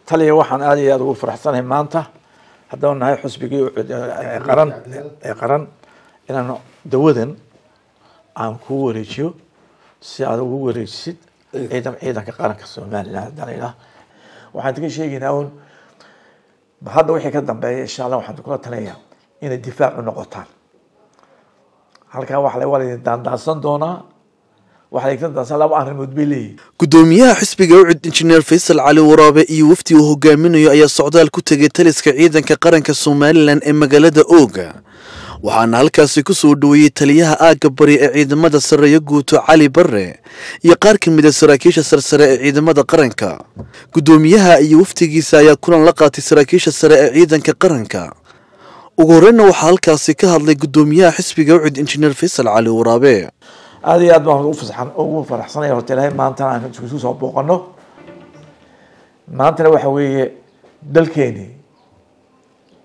Taliya, waxaan aad iyo aad ugu faraxsanahay maanta haddaan nahay xusbigii qaran ee qaran inaan dawadan aan kuu wareejiyo si aad ugu wareejisid ciidanka qaranka Somaliland. Haddaan idhaah, waxaan idinka sheegaynaa un hadda wixii ka dambeeya, insha Allah, waxaan kula talinayaa inay difaac u noqotaan. Halkan waxa waa laydin daandaansan doonaa, waxaa laydin daansan laba arrimood bay leeyihin. Gudoomiyaha xisbiga UCID, Injineer Faysal Cali Waraabe, iyo wafdi uu hogaaminayo ayaa socdaal ku tegay taliska ciidanka qaranka Somaliland ee magaalada Ooga, waxaana halkaasi ku soo dhoweeyey taliyaha aagga bari ee ciidamada, Sarreeyo Guuto Cali Barre, iyo qaar ka mid a saraakiisha sarsare ee ciidamada qaranka. Gudoomiyaha iyo wafdigiisa ayaa kulan la qaatay saraakiisha sare ee ciidanka qaranka. Ugu horreynna waxaa halkaasi ka hadlay gudoomiyaha xisbiga UCID, Injineer Faysal Cali Waraabe. Aada iyo aad baan ugu faraxsanaya horta Ilaahay maantana aan isku soo booqano. Maantana waxa weeye dalkeeni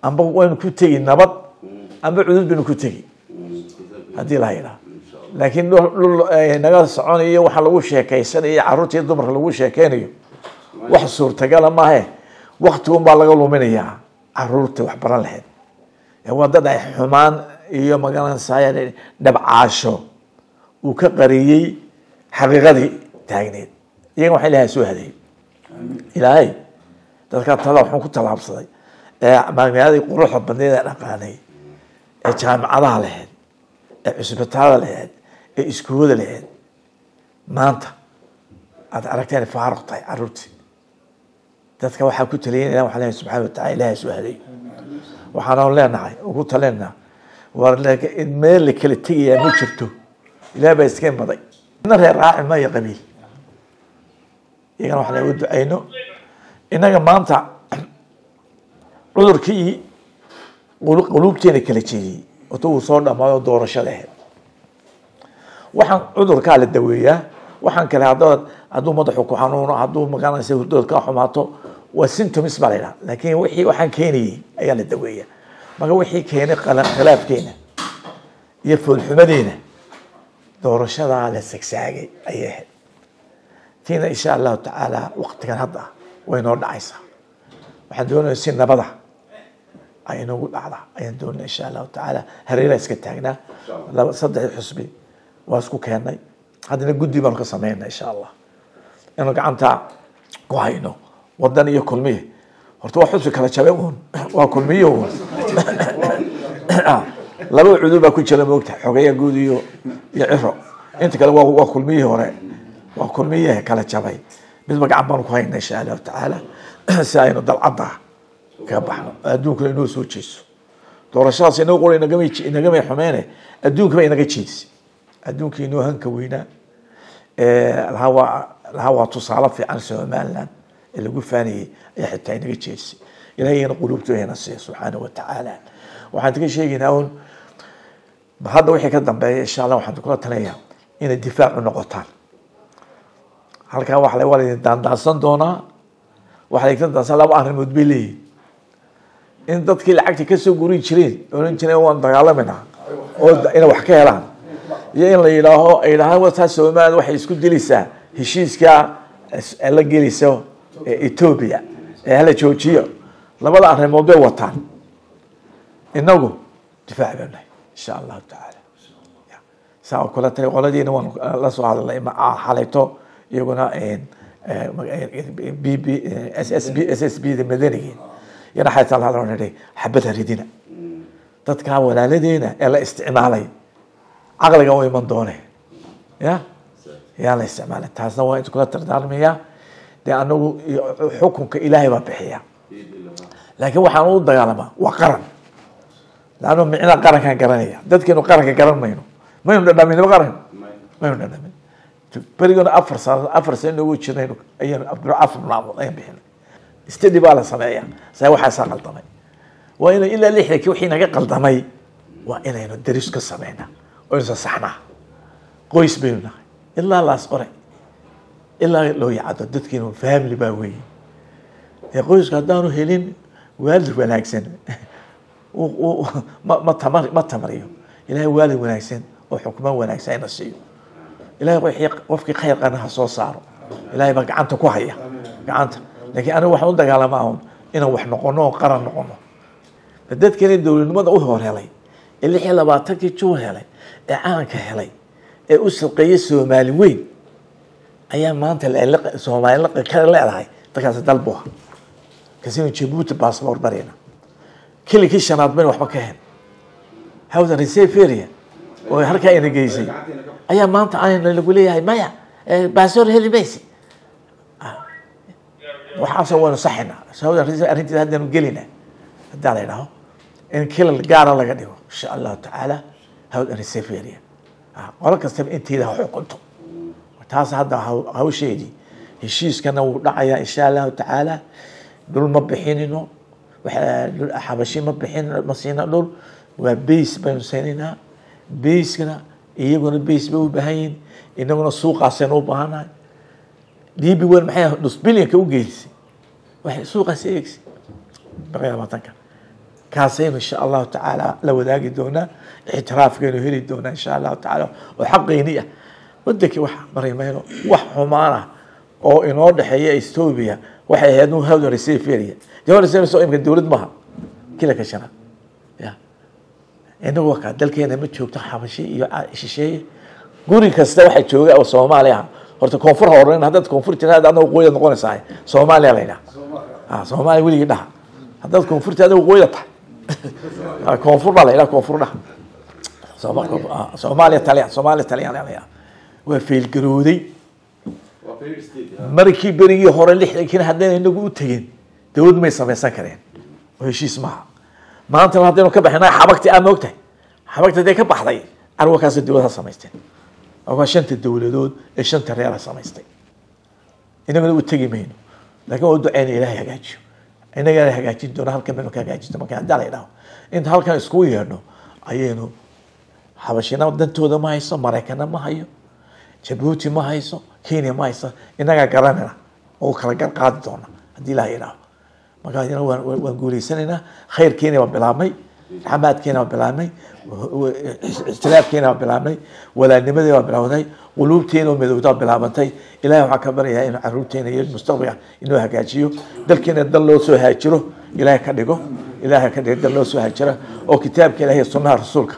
amba waynu ku tegi nabad amba cudud baynu ku tegi haddii la yidhaha, laakiin dhul naga soconayo waxa lagu sheekeysanayo, carruurta iyo dumarka lagu sheekeynayo, wax suurtagala maahe. Waktigun baa laga luminayaa carruurta wax baran lahayd. Waa dad ay xumaan iyo magaranaysaay dhabcaasho uu ka qariyey xaqiiqadii taagneed. Iyaga waxaa Ilahay soo hadeeyey, Ilaahay dadkaa tala waxaan ku tallaabsaday ee magaaladii quruxda badneed ee dhaqaanay ee jaamacadaha lahayd ee cusbitaalada lahayd ee iskuulada lahayd maanta aad aragteen faaruq tahay carruurtii. Dadka waxaa ku taliyen ilah waxaa leeyahay subxaana watacala Ilahay soo hadeey. Waxaana leenahay ugu talinaa, war meel la kala tegayaa ma jirto, Ilaah baa iska baday, ina reer raaci maayo qabiil. Iyagana waxaa lagu ducayno innaga maanta cudurkii quluubteena kala jeediyey wato uu soo dhamaado doorashada ahayd. Waxaan cudurkaa la daweeyaa, waxaan kale haddaad hadduu madaxu ku xanuuno, hadduu magaranaysa hurdood ka xumaato, waa symptoms baa la yidhaha, laakiin wixii waxaan keenayey ayaa la daweeyaa. Marka wixii keenay khilaafkeena iyo foolxumadeena doorashadaa la sagsaagay ayay ahayd. Tiina insha Allahu tacaala waqtigan hadda way noo dhacaysaa. Waxaan doonaya si nabada ay inoogu dhacda ayaan doonaya insha Allahu tacaala. Hareeraa iska taagnaa laba saddexdii xusbi waa isku keennay, haddana guddi baanu ka sameynaa insha Allah inuu gacanta ku hayno Wadan iyo Kulmiye. Horta waa xusbi kala jabay uun, waa Kulmiye uun, laba cudur baa ku jira moogta, xogeya guud iyo Ciro. Inta kale waa Kulmiyihii hore, waa Kulmiyihi kala jabay. Midba gacan baanu ku hayna insha Allahu tacaala si aynu dalcadda kaga baxno, adduunkuna inoo soo jeeso. Doorashadaas inoo qura inagamay xumeyne, adduunka ba inaga jeedisay. Adduunka inoo hanka weynaa lahaa waa lahaa waa tusaale fiican Somaliland ee lagu faanayey ayaa xitaa inaga jeedisay. Ilahay iyana quluubtoohena siiya subxaana wa tacaala. Waxaan idinka sheegaynaa un hadda wixii ka dambeeya, insha Allah, waxaan kula talinayaa inay difaac u noqotaan. Halkan waxa waa laydin daandaansan doonaa, waxaa laydin daansan laba arrimood bay leeyihin: in dadkii lacagta kasoo gurin jireen oran jireen waan dagaalamayna oo inay wax ka helaan, iyo in la yidhaaho ay yidhahaan wataa Somaliland waxay isku dilaysaa heshiiska la gelayso Ethiopia ee hala joojiyo. Labada arrimood bay wataan. Inagu difaac baan nahay insha Allahu tacaala. Saa oo kale tani qoladiina waan la soo hadalnay xalayto, iyaguna b b s s b s s b da madanigii yana xaytaan la hadal nidhi xabad ha ridina. Dadkaa walaaladeena ee la isticmaalay caqliga u iman doone ya yaa la isticmaalay, taasna waa inta kula dardaarmayaa. Dee anagu xukunka Ilaahay baa bixiya, laakiin waxaan u dagaalamaa waa qaran, laanno micnaha qarankaan garanaya. Dadkeenu qaranka garan mayno, maynu dhadhaminba qaran, maynu dhadhamin berigona. 4 sano 4 sano noogu jirnaynu ayaan 4 maalmood ayaan bixinay. Study baa la sameeyaa saa waxaasaa qaldamay. Waa inay ilaa 60-kii wixii naga qaldamay waa inaynu daris ka sameynaa oo aynu saxnaa. Qoys baynu nahay ilaa Laas Qore ilaa loo yacado, dadkeenu family baa weeye. Dee qoysku haddaanu helin waalid wanaagsan ma tamar ma tamariyo. Ilahay waalid wanaagsan oo xukman wanaagsan ina siiyo. Ilahay wixii qofkii khayr qana ha soo saaro. Ilahay baa gacanta ku haya gacanta. Laakiin anigu waxaan u dagaalamaa un inaan wax noqono oo qaran noqono. Dadkani dowladnimada u hor helay ee 26-kii Juun helay ee calanka helay ee u shaqeeyay Soomaali weyn ayaa maanta Soomaali ka leedahay dadkaasi dal buu ahaa. Kasina Jabuuti baasboor barayna kilikii shanaad bayna waxba ka hen hawdan reserve area oo halkaa ina geysay ayaa maanta ayna lagu leeyahay maya baasboor heli maysi. Waxaasoo waynu saxinaa hawdan reserve arrinteeda haddaanu gelinaa haddaa la yidhaaho in kilal gaara laga dhigo insha allahu tacaala hawdan reserve area qolo kastaba inteeda ha xukunto. Taas hadda hawsheedii heshiiskana wuu dhacayaa insha allahu tacaala. Dhul ma bixinino, xabashi ma bixin, ma siina dhul, waa base baynu siinaynaa. Basekana iyaguna base bay u baahan yihiin, inaguna suuqaasaynu u baahannahay. DP World maxay nus bilyanka u geysay? Waxay suuqaas eegsay 120-ka kaasaynu insha allahu tacaala la wadaagi doonaa, ictiraafkaynu heli doonaa insha allahu tacaala oo xaqayni ah. Wadankii wax mari mayno, wax xumaan ah oo inoo dhexeeya Ethiopia waxay ahayd nu hawdan reserve area dowlad reserve soo imka dowlad maaha kila ka shana ya inagu waa kaa dalkeena ma joogto xabashi iyo shisheeye. Guri kasta waxa jooga oo Soomaali ah horta koonfur ha oran, haddaad koonfur tiraahdo adna waqooyi noqonaysaa. Soomaaliya la yidhaha Soomaaliya weligii dhaha, haddaad koonfur tiraahdo waqooyi tahay koonfur baa la yidhaha, koonfur dhaha Soomaaliya Talyan, Soomaaliya Talyan la yidhaha. Waa feelgarooday markii berigii hore 60-kiina haddayna inagu u tegin dowlad may samaysan kareen oo heshiis maaha. Maantana haddaynu ka baxnay xabagti aa moogtahay, xabagti hadday ka baxday carwakaas dowlad ha samaysteen waa shanta dowladood ee shanta reer ha samaystay. Inaguna u tegi mayno, laakiin waa u duceyna ilaahay hagaajiyo, inagana hagaajin doona halkan baynu ka hagaajin doona. Marka haddaa la yidhaho inta halkan iskugu yeedhno ayaynu xabashina dantooda ma hayso, Maraykana ma hayo, Jabuuti ma hayso, Kenya ma hayso, inagaa garanayna oo kala gar qaadi doona haddii ilaah yidhaaho. Marka ina waan guuleysanaynaa, khayrkeena waa bilaabmay, raxmaadkeena waa bilaabmay, ixtiraafkeena waa bilaabmay, walaalnimadeena waa bilowday, quluubteena oo midowdaa bilaabantay. Ilahay waxaan ka baryayaa inuu caruurteena iyo mustaqbalka inuu hagaajiyo, dalkeena dal loo soo haajiro ilaahay ka dhigo, ilaahay ka dhigo dal loo soo haajira oo kitaabka ilahay iyo sunnaha rasuulka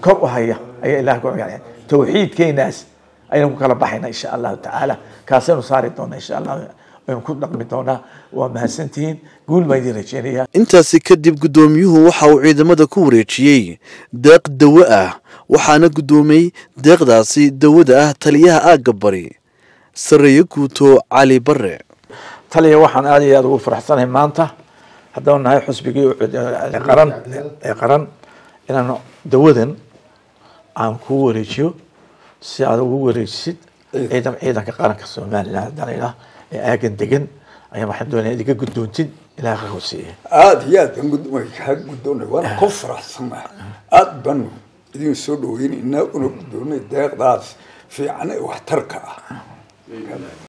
kor u haya ayaa ilahay ku cagacaya. Tawxiidkeenaas ayaynu ku kala baxaynaa insha allahu tacaala, kaasaynu saari doonaa insha allah, aynu ku dhaqmi doonaa. Waa mahadsantihiin, guul baan idin rajeynayaa. Intaasi kadib guddoomiyuhu waxa uu ciidamada ku wareejiyey deeq dawo ah, waxaana guddoomiyey deeqdaasi dawada ah taliyaha aagga bari Sarreeye Guuto Cali Barre. Taliya, waxaan aad iyo aad ugu faraxsanahay maanta haddaan nahay xusbigii qaran ee qaran inaan dawadan aan ku wareejiyo si aad ugu wareejisid ciidanka qaranka Somaliland haddaan idhaah ee aagan degan ayaa waxaan doonaya idinka guddoontid ilaahay ha siiye. Aada iyo aad baan kaa guddoonay, waana ku faraxsanahay, aada baanu idin soo dhaweynaynaa una guddoonay deeqdaas fiican ee waxtarka ah.